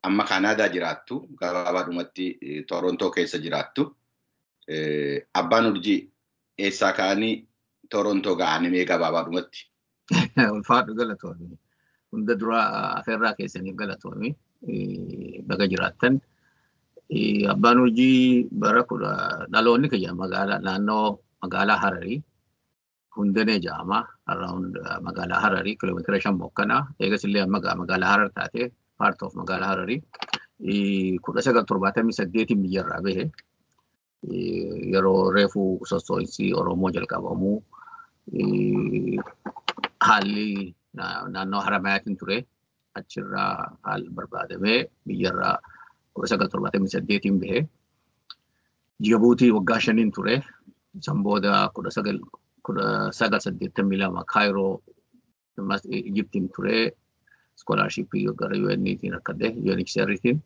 Amma Kaanaadaa jiraattu, gabaabaadhumatti Torontoo keessa jiraattu. Abbaan Urjii eessaa ka'anii Torontoo ga'anii mee gabaabaadhumatti? Ulfaadhu, galatoomi. Hunda dura afeerraa keessaniif galatoomi. Baga jiraattan. Abbaan Urjii bara kudha dhaloonni kiyya magaalaa naannoo magaalaa Hararii Hundanee jedhama. Around magaalaa Hararii kiiloomeetira 5 mokkana. Eegas illee amma magaalaa Harar taate, part of magaalaa Hararii. 1978n biyyarraa bahe. Yeroo reefuu sossoo'insi Oromoo jalqabamuu haalli naannoo Haramayaatiin ture. Achirraa haalli barbaadamee biyyarraa 1978n bahe. Jibuutii waggaa 5n ture. San booda 1982 Kaayiroo, Ijiptiin ture. Scholarshipii gara UN'tiin akkadhe, UNHCR'tiin.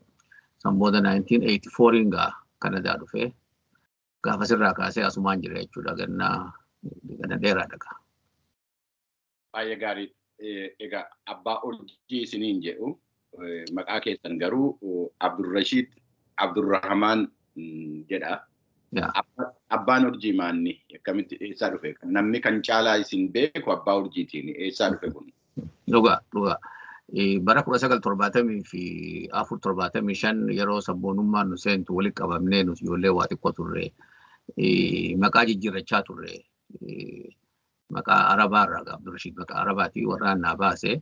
San booda 1984 gaa Kanadaa dhufe. Gaafa sirraa kaasee asumaan jira jechuudha. Ganna ganna dheeraadha gaa. Baay'ee gaarii. Egaa Abbaa Urjii isiniin jedhu, maqaa keessan garuu Abdurrashiid Abdurrahmaan jedha. Abbaan Urjii maanni, akkamitti, eessaa dhufe? Namni kan caalaa isin beeku Abbaa Urjiitiin, eessaa dhufe kun? Dhugaa, dhugaa. Bara 1974, 75 yeroo sabboonummaan nu seentu walitti qabamnee nuti ijoollee waa xiqqoo turre. Maqaa jijjiirrachaa turre. Maqaa Arabaa irraa, Abdurrashiid maqaa Arabaati, warraan naa baase.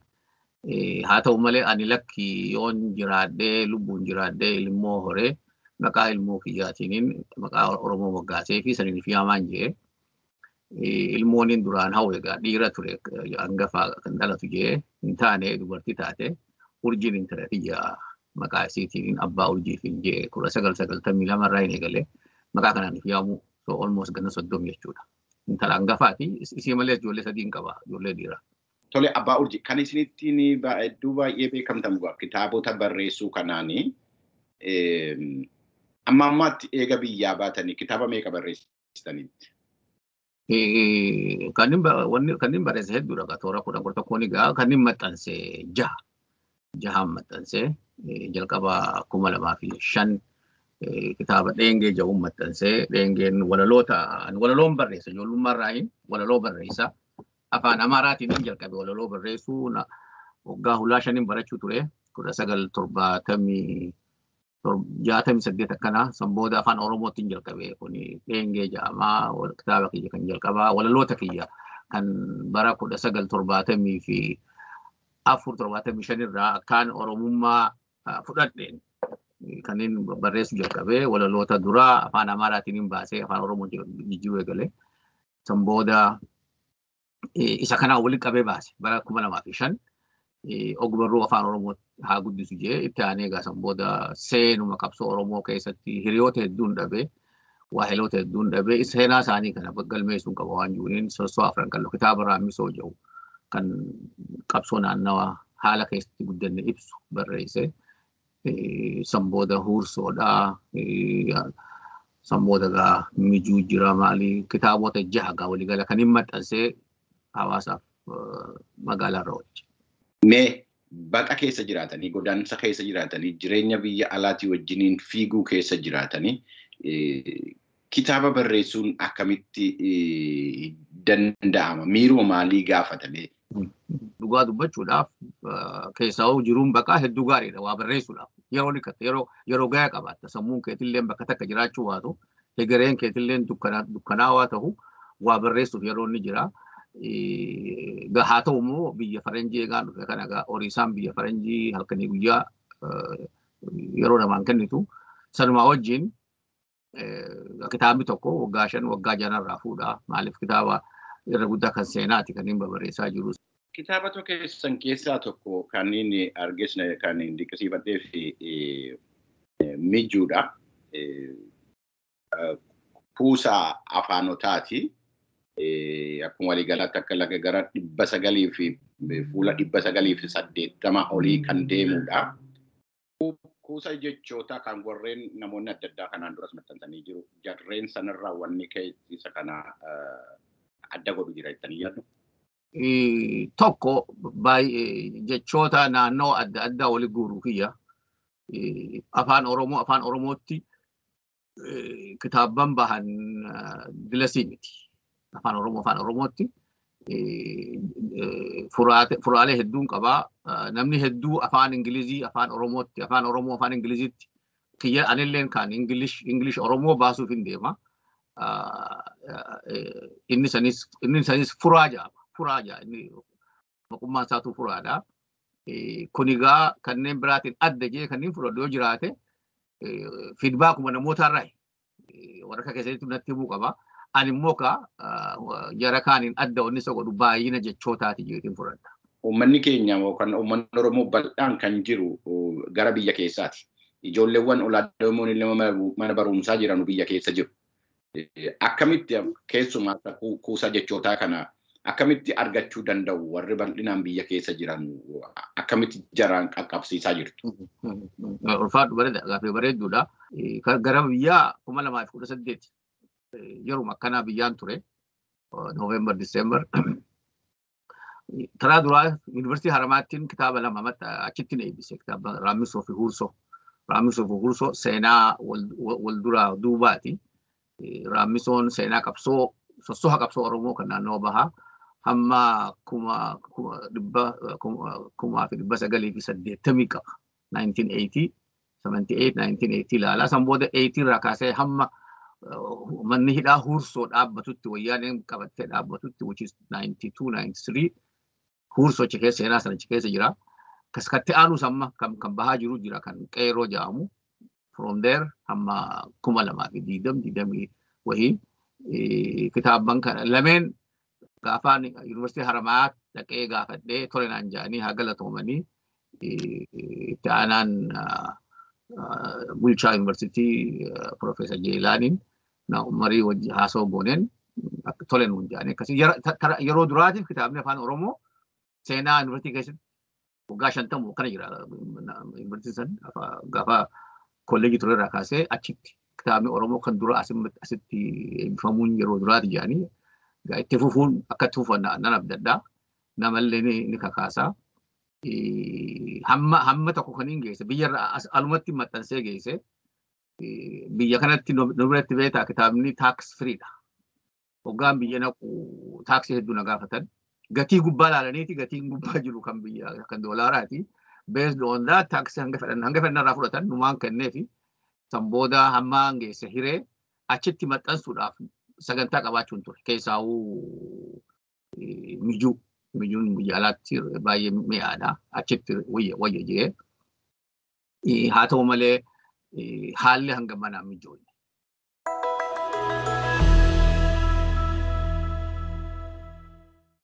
Haa ta'u malee ani lakki, yoon jiraadhee, lubbuun jiraadhee ilmoo horee, maqaa ilmoo kiyyaatiin maqaa Oromoo moggaasee fi saniin fi yaamaan jee. Ilmooniin duraan hawwe egaa dhiira ture, hangafa kan dhalatu jee, hin taane, dubartii taate. Urjiin intala tiyya maqaa isiitiin Abbaa Urjiitiin jee. 1992 irraa hin eegale maqaa kanaan if yaamu, so almost ganna 30 jechuudha. Intala hangafaati, isii malee ijoollee sadii hin qaba, ijoollee dhiiraa. Tole, Abbaa Urjii, kan isinittiin hedduu baay'ee beekamtan kitaabota barreessuu kanaani, amma ammaatti eega biyyaa baatanii kitaaba meeqa barreessitanitti? Kanneen barreesse hedduudha, toora 10, 11 ni ga'a. Kanneen maxxanse jaha. Jahaan maxxanse. Jalqaba 2005 kitaaba Dheengee jedhuun maxxanse. Dheengeen walaloota, walaloon barreessa, ijoollummaa irraa walaloo barreessa. Afaan Amaaraatiin jalqabe walaloo barreessuu, waggaa hulaa shaniin barachuu ture. 1968 akkanaa. San booda afaan Oromootiin jalqabe. Kuni Dheengee jedhama. Kitaaba kiyya kan jalqabaa, walaloota kiyya kan bara 1974, 75 irraa akkaan Oromummaa fudhadheen kanneen barreessuu jalqabee, walaloota duraa afaan Amaaraatiin baasee afaan Oromoo jijjiiruu eegale. San booda isa kanaa walitti qabee baase bara 2005, ogbarruu afaan Oromoo haa guddisu jee. Itti aanee egaa san booda seenuma qabsoo Oromoo keessatti hiriyoota hedduun dhabee, waahiloota hedduun dhabee, seenaa isaanii kana galmeessuun qaba waan jiruun, Sossoo Afran Qalloo, kitaaba Raammisoo jedhu kan qabsoo naannawaa haala keessatti guddanne ibsu barreesse. San booda Huursoodhaa. San booda gaa Mijuu jira, maali, kitaabota jaha gaa waliigala kan hin maxxansee hawaasaaf magaalaa irra oolche. Mee baqa keessa jiraatanii, godaansa keessa jiraatanii, jireenya biyya alaatii wajjiniin fiiguu keessa jiraatanii kitaaba barreessuun akkamitti danda'ama? Miiruma maalii gaafatame? Dhugaa dubbachuudhaaf, keessaa jiruun baqaa hedduu gaariidha waa barreessuudhaaf. Yeroo dhiqatte, yeroo gahaa qabaatta, sammuun keetillee bakka takka jiraachuu waatu, hegereen keetillee dukkanaawaa ta'u, waa barreessuuf yeroo inni jira. Haa ta'u immoo biyya faranjii eegaan dhufe kana egaa horiisaan biyya faranjii halkanii guyyaa yeroo namaan kennitu. Sanumaa wajjin kitaabni tokko waggaa 5, waggaa 6rraa fuudha. Maaliif, kitaaba irra guddaa kan seenaati kan inni barreessaa jiru. Kitaaba tokko keessan keessaa tokko kan inni argisne, kan inni dinqisiifadhee fi Mijuudha. Kuusaa afaanotaati. Akkuma waliigalaatti akka laga gara 900 fi fuula 980 olii kan deemudha. Kuusa jechoota kan warreen namoonni adda addaa kanaan duras maxxansanii jiru. Jarreen sanarraa wanni isa kana adda godhu jira jettanii yaaddu? Tokko, baay'ee jechoota naannoo adda addaa wali guuruu kiyya. Afaan Oromoo afaan Oromootti kitaabban bahan dilasii miti. Afaan Oromoo afaan Oromootti furaalee hedduun qabaa. Namni hedduu afaan Ingilizii afaan Oromootti, afaan Oromoo afaan Ingiliziitti, kiyya anilleen kan English Oromoo baasuuf hin deema. Inni sanis furaa jedhama. Furaa jedha, inni maqummaan isaatu furaadha. Kun egaa kanneen biraatiin adda jee kanneen fudhadhu yoo jiraate, feedbackuma namootarraa warra keessatti natti himuu qaba. Ani immoo ka jara kaaniin adda wanni isa godhu baay'ina jechootaati jeetiin fudhadha. Uummanni keenya yookaan uummanni Oromoo bal'aan kan jiru gara biyya keessaati. Ijoolleewwan olaadeemoon illee mana barumsaa jiran biyya keessa jiru. Akkamitti keessumaa kuusaa jechootaa kana akkamitti argachuu danda'u, warri bal'inaan biyya keessa jiran akkamitti jaraan qaqqabsiisaa jirtu? Ulfaadhu, bareeda, gaaffii bareedduudha. Gara biyyaa 2018 yeruma akkanaa biyyaan ture, November, December. Taraa duraa Yuunivarsiitii Haramaattiin kitaaba lama achitti eebbise, kitaaba Raammisoo fi Huursoo. Raammisoo fi Huursoo seenaa wal duraa duubaati. Raammisoon seenaa qabsoo, sossoha qabsoo Oromoo kan naannoo bahaa hamma 1980 qaba. 1980, 78, 1980 ilaalaa. San booda 80 irraa kaasee hamma manni hidhaa Huursoo dhaabbatutti, Wayyaaneen qabattee dhaabbatutti, which is 92, 93, Huursoo achi keessa, seenaa sana achi keessa jira. Kaskatti aanus amma kan bahaa jiru jira, kan Qeeroo jedhamu. From there hamma 2020, digdamii wahii kitaabban kana lameen gaafaan Yuunivarsiitii Haramayaa dhaqee gaafadhee, tole naan jedhanii, haa galatoomanii, itti aanaan bulchaa yuunivarsiitii Profeesar Jeelaaniin marii wajji haasoo gooneen, tole nuun jedhanii, akkasii yeroo duraatiif kitaabni afaan Oromoo seenaa yuunivarsiitii keessatti waggaa 50 kana jira. Yuunivarsiitiin san gaafa kolleejii ture irraa kaasee achitti kitaabni Oromoo kan dura asitti eebbifamuun yeroo duraati jedhanii, itti fufuun akka itti fufan nan abdadha. Namallee ni kakaasa. Hamma tokko kan hin geesse biyya alumatti maxxansee geesse. Biyya kanatti nu biratti beektaa, kitaabni tax freedha. Hoggaan biyya naqu taaksii hedduu na gaafatan. Gatii gubbaa ilaalaniiti, gatiin gubbaa jiru kan biyya kan doolaaraati. Based on that taaksii hanga fedhan irraa fudhatan, numaan kenneefi. San booda hamma geesse hiree achitti maxxansuudhaaf sagantaa qabaachuun ture. Keessaawuu mijuu. Mijuun biyya alaatti baay'ee mi'aadha. Achitti wayya jee. Haa ta'u malee, haalli hanga manaa mijoonne.